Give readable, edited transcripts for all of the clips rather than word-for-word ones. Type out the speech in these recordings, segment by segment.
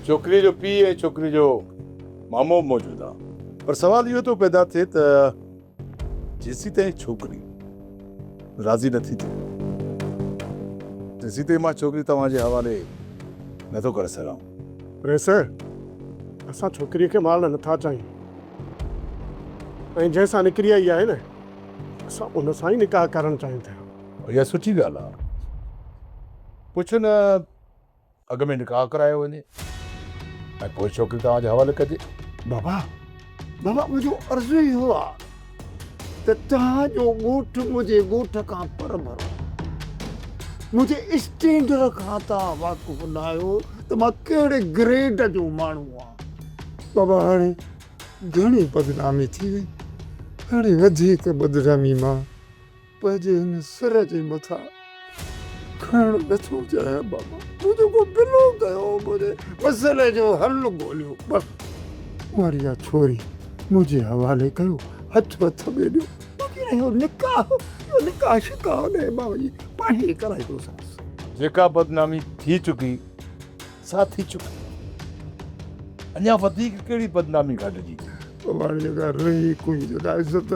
ڇوڪريء جو پيء ۽ ڇوڪريء جو مامو به موجود آ. پر سوال اهو ٿو پيدا ٿئي ته جيسيتائين ڇوڪري راضي نه ٿي ٿئي، تيسيتائين مان ڇوڪري توهان جي حوالي نه ٿو ڪري سگهان. رئيس، اسان ڇوڪريء کي مارڻ نه ٿا چاهيون ۽ جنهن سان نڪري آئي آهي نه، اسان ان سان ئي نڪاح ڪرڻ چاهيون ٿا. اها سٺي ڳالهه آ. پڇ نه اڳ ۾ نڪاح ڪرايو وڃي ۽ پوء ڇوڪري توهان جي حوالي ڪجي. بابا، بابا منهنجو عرض اهو آ ته توهان جو ڳوٺ منهنجي ڳوٺ کان پرڀرو آ. منهنجي اسٽينڊر کان توهان واقف نه آهيو ته مان ڪهڙي گريڊ جو ماڻهو آهيان. بابا هاڻي گهڻي بدنامي ٿي وئي، هاڻي وڌيڪ بدنامي مان پنهنجي هن سر جي مٿان کڻڻ نٿو چاهيان بابا منهنجو ڪو بلو ڪيو منهنجي مسئلي جو حل ڳوليو بس واري اها ڇوري منهنجي حوالي ڪيو هٿ هٿ ۾ ڏيو باقي رهيو نڪاح اهو نڪاح شڪاح نه مان وڃي پاڻهي ئي ڪرائيندوسانس. جيڪا بدنامي ٿي چڪي سا ٿي چڪي اڃا وڌيڪ ڪهڙي بدنامي گهٽجي. بابا هاڻي جيڪا رهي کهي جيڪا عزت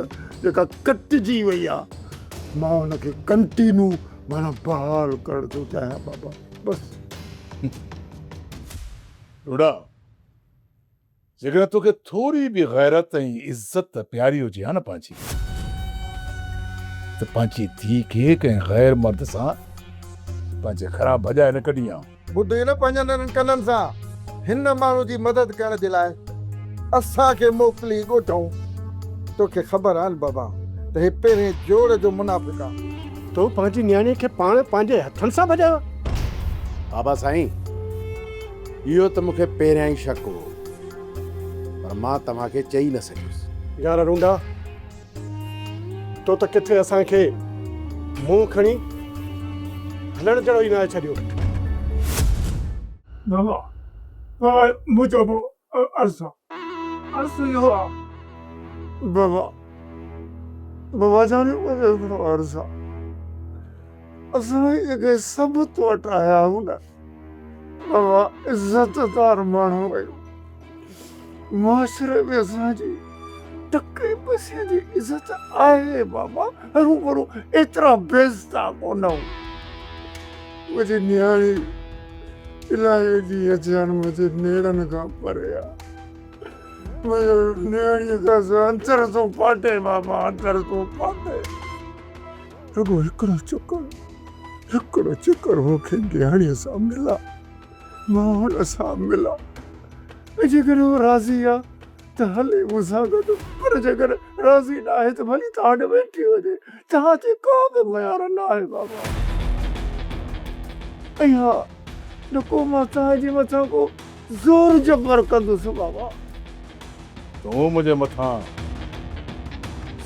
جيڪا ڪٽجي وئي آ مان ان کي ڪنٽينو معنيٰ بحال ڪرڻ ٿو چاهيان بابا بس. روڙا جيڪڏهن توکي ٿوري به غيرت ۽ عزت پياري هجي ها نه پنهنجي ته پنهنجي ڌيء کي ڪنهن غير مرد سان پنهنجي گهران ڀڄائي نه ڪڍين ها. ٻڌ ئي نه پنهنجن انهن ڪنن سان هن ماڻهو جي مدد ڪرڻ جي لاء اسان کي موڪلي ڳوٺئون. توکي خبر آهي نه بابا ته هي پهرين جوڙ جو منافق آ. تو پنهنجي نياڻيء کي پاڻ پنهنجي هٿن سان ڀڄايو آ. بابا سائين! اهو ته مون کي پهريان ئي شڪ هو، پر مان توهان کي چئي نه سگهيس. يار رونڊا، تو ته ڪٿي اسان کي منهن کڻي هلڻ جهڙو ئي ناهي ڇڏيو. بابا، بابا منهنجو به عرض آ، عرض اهو آ. بابا، بابا جان منهنجو هڪڙو عرض آ. اسان جيڪي سڀ تو وٽ آيا آهيون نه. بابا عزتدار ماڻهو آهيون، معاشري ۾ اسان جي ٽڪي پئسي جي عزت آهي بابا، هروڀرو ايترا بي عزتا ڪونه آهيون. منهنجي نياڻي الاهي ڏينهن ٿيا آهن منهنجي نيڻن کان پري آهي، منهنجو نياڻيء کان سواء انتر ٿو ڦاٽي بابا انتر ٿو ڦاٽي. رڳو هڪڙو چڪر، هڪڙو چڪر مون کي نياڻيء سان ملا، مان هن سان ملان ۽ جيڪڏهن هو راضي آ ته هلي مون سان گڏ، پر جيڪڏهن راضي ناهي ته ڀلي توهان وٽ ويٺي هجي، توهان تي ڪا به ميار ناهي بابا. ۽ ها، نه ڪو مان توهان جي مٿان ڪو زور جبر ڪندس بابا. تون منهنجي مٿان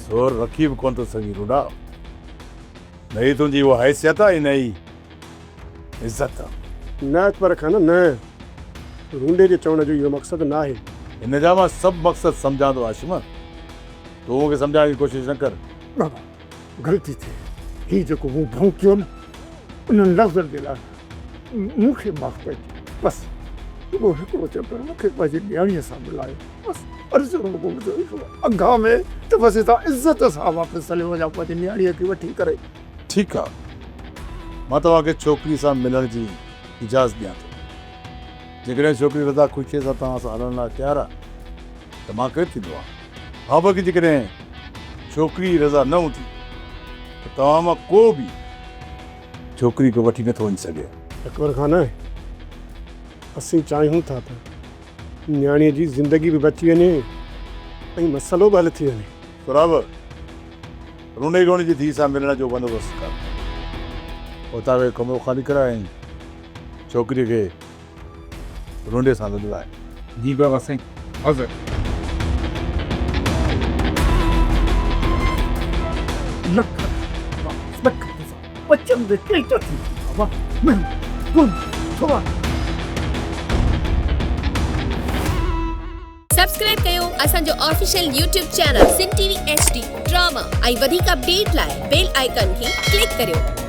زور رکي به ڪونه ٿو سگهين روڊا. نه ئي تنهنجي اها حيثيت آهي نه ئي عزت. نه اڪبر خان نه. رونڊي جي چوڻ جو اهو مقصد ناهي. هن جا مان سڀ مقصد سمجهان ٿو هاشم. تون مون کي سمجهائڻ جي ڪوشش نه ڪر. بابا غلطي ٿي. هي جيڪو مون ڀونڪيو نه انهن لفظن جي لاء مون کي معاف ڪجو. بس رڳو هڪڙو چڪر مون کي پنهنجي نياڻيء سان ملايو. بس عرض رڳو منهنجو اهو آهي. اگهامي ته بس هتان عزت سان واپس هليو وڃان پنهنجي نياڻيء کي وٺي ڪري. ٺيڪ آ. مان توهان کي ڇوڪري سان ملڻ جي اجازت ڏيان ٿو. جيڪڏهن ڇوڪري رضا خوشيء سان توهان سان هلڻ لاء تيار آ ته مان ڪير ٿيندو آهيان. ها باقي جيڪڏهن ڇوڪري جي رضا نه هوندي ته توهان مان ڪو به ڇوڪري کي وٺي نٿو وڃي سگهي. اڪبر خان، اسين چاهيون ٿا ته نياڻيء جي زندگي به بچي وڃي ۽ مسئلو به حل ٿي وڃي. سهراب، روني گهوڻي جي ڌيء سان ملڻ جو بندوبست ڪر. اوطاق جو ڪمرو خالي ڪراء ۽ ڇوڪريء کي رونڊي سان لڏرائي. جي بابا سائين، حاضر. لک لک بچن the ڪيچ ٿي بابا مهم گم ٿوا. سبسڪرائب ڪيو اسان جو official YouTube channel Sindh T V H D drama ۽ وڌيڪ اپڊيٽ لاء بيل آئيڪان کي ڪلڪ ڪريو.